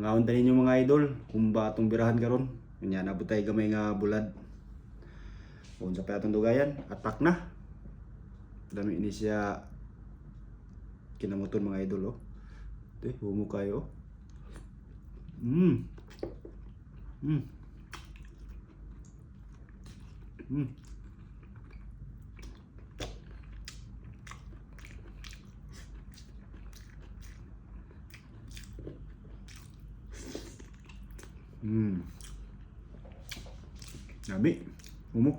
Mangaon ta ninyo, mga idol, humba atong birahan karon. Unya nabot tay gamay nga bulad. Unsa pa atong dugayan, atak na. Dami ni siya kinamuton, mga idol, oh. Ito, humo kayo. Lami. Humok.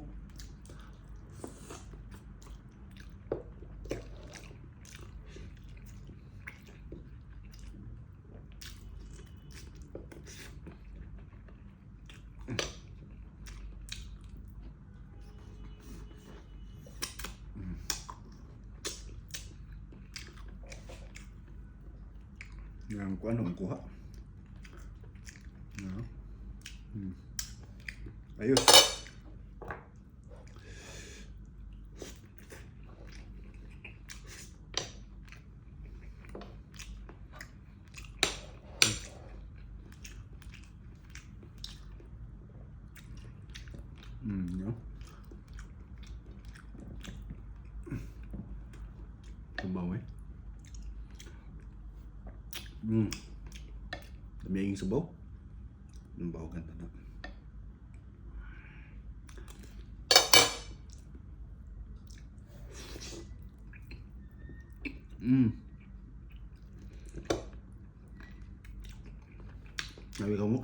Yang kuha, ang kuha. No. Ayos. No? Sabaw eh. Dami yung sabaw. Ang baw ganda na. Sabi ka mo?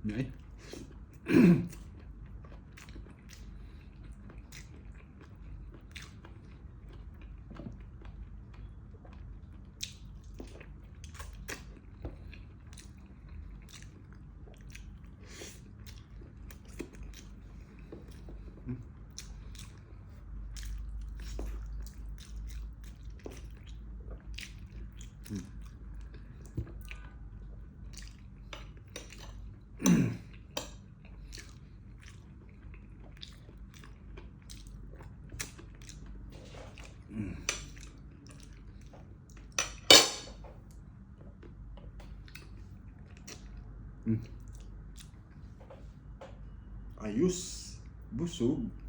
Nhảy. Ayos. Busog.